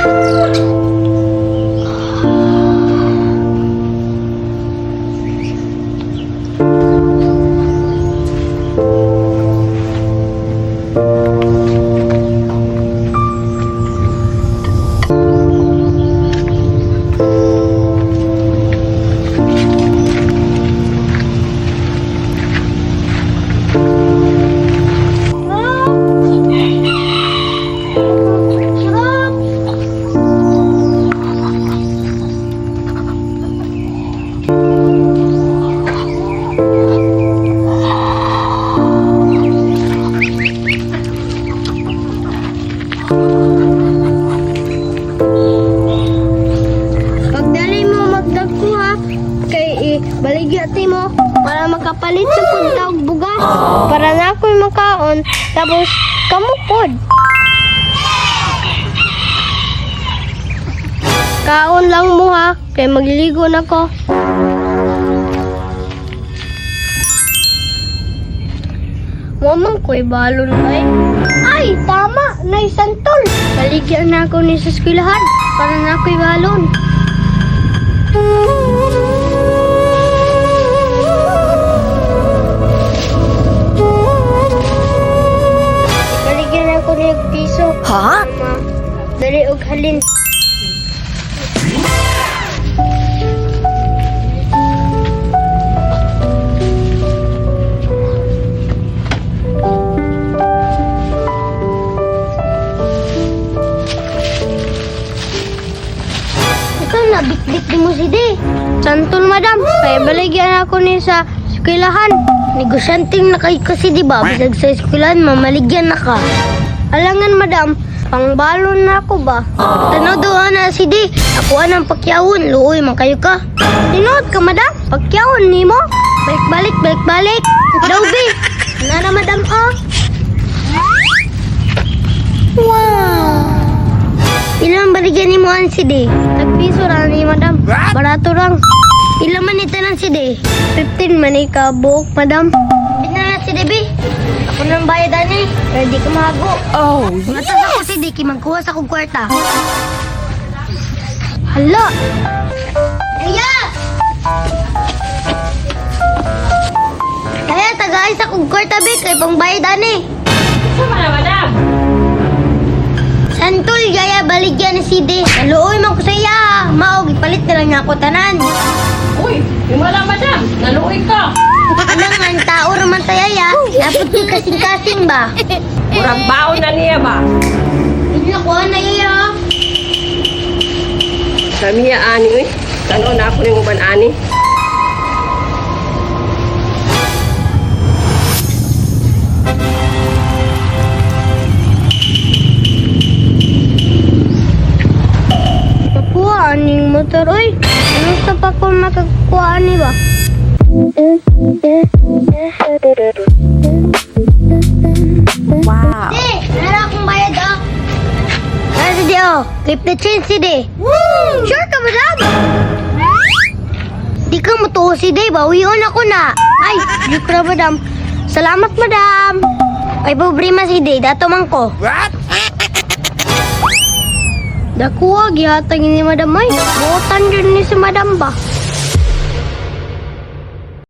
Sarap! Pagdali mo magdagko ha, kay baligya ti mo para makapalit sa punta og bugas. Para na ako'y makaon, tapos kamukod. Kaon lang mo ha, kay magligo na ko. Mamang ko'y balon ay. Ay, tama! Nay santol! Baligyan na ako ni sa eskwelahan para na ako'y balon. Baligyan ako ni og piso. Ha? Ma, dali og halin. Ikaw na, bit-bit di mo si Day. Santol, madam. Kaya baligyan ako ni sa eskwelahan. Negosyanteng na kayo kasi, di ba? Bisag sa eskwelahan, mamaligyan na ka. Alangan, madam. Pangbalon na ako ba? Tanaw daw na si Day. Ako anang pakyawon. Luoy, man kayo ka. Tinuod ka, madam. Pakyawon ni mo. Balik-balik, balik-balik. Daw, be. Nara, madam, oh. Wow! Ilang baligyan ni mo ang CD? Tagpiso ra ni madam. Barato lang. Ilang man ito ng CD? 15 man ka buok, madam. Bina na CD, be. Ako nang bayad ani. Pero di ka mahago. Oh, Matas ako CD, kay magkuha sa kong kwarta. Hala! Aya! Kaya tagay sa kong kwarta, be, kay pangbayad ani. Sama na, madam. Santol, yaya, baligyan ni CD. Naluoy man ko sa iya. Maog, ipalit na lang niya ako tanan. Uy, yung wala, madam. Naluoy ka. Alangan, tao raman tayo ya. Dapat ko'y kasing-kasing ba? Murag baon na niya ba? Hindi na kuha na iya. Kami ya, ani, uy. Tanaw na ako ng uban, ani. Pakuha aning motor, oy. Ano sa pa ko makakuha ani ba? Wow. Di, nara akong bayad ah. Nara si Di oh. Keep the change si Di. Woo! Sure ka madam? Di ka mutuo si Di, bawion ako na. Ay, joke ra madam. Salamat madam. Ay, problema si Di, dato man ko. What? Dakuha, gihatag ni madam ay. Buotan yun ni si madam ba?